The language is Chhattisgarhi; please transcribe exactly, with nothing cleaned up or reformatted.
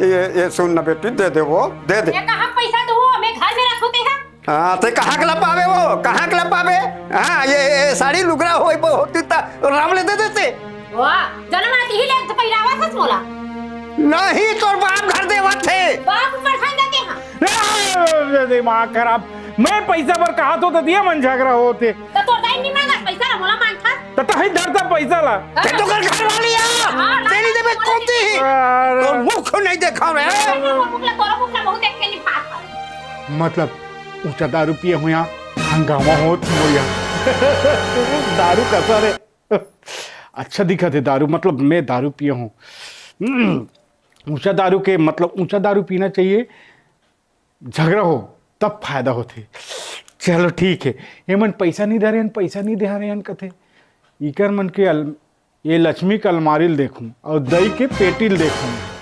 ये ये सुन ना बेटी, दे दे वो, दे दे। ये कहाँ पैसा दू? मैं घर में रखू ते हा। हाँ, ते कहाँ के ला पावे वो? कहाँ के ला पावे? हाँ, ये, ये साड़ी लुगरा होई वो होती ता राम ले दे देते। वाह, जन्म आती ही ले तो पहिरावा सच मोला। नहीं, तोर बाप घर देवत थे। बाप ऊपर खान जाते हैं। ए, दिमाग खराब। मैं पैसा बर कहा तो दिया मन झगड़ा होते। तो तोर दाई नहीं मांगा पैसा ला, मोला मांगता। तो तही धरता पैसा ला। ते तो कर घर वाली आ। हाँ, ना, तेरी देवे ना, कौन दी? अरे। तो मुख नहीं देखा रे। तोर मुख ला, तोर मुख ला बहुत देख के नहीं पास कर। मतलब ऊंचा दारू पिए हुआ हंगामा होत मोरिया। दारू कसा रे? अच्छा दिखा थे दारू, मतलब मैं दारू पिए हूँ। हम्म, ऊंचा दारू के मतलब ऊंचा दारू पीना चाहिए, झगड़ा हो तब फायदा होथे। चलो ठीक है, ये मन पैसा नहीं दे रहे हैं, पैसा नहीं दे रहे हैं कथे। इकर मन के अल, ये लक्ष्मी के अलमारी ल देखूं और दई के पेटी ल देखूं।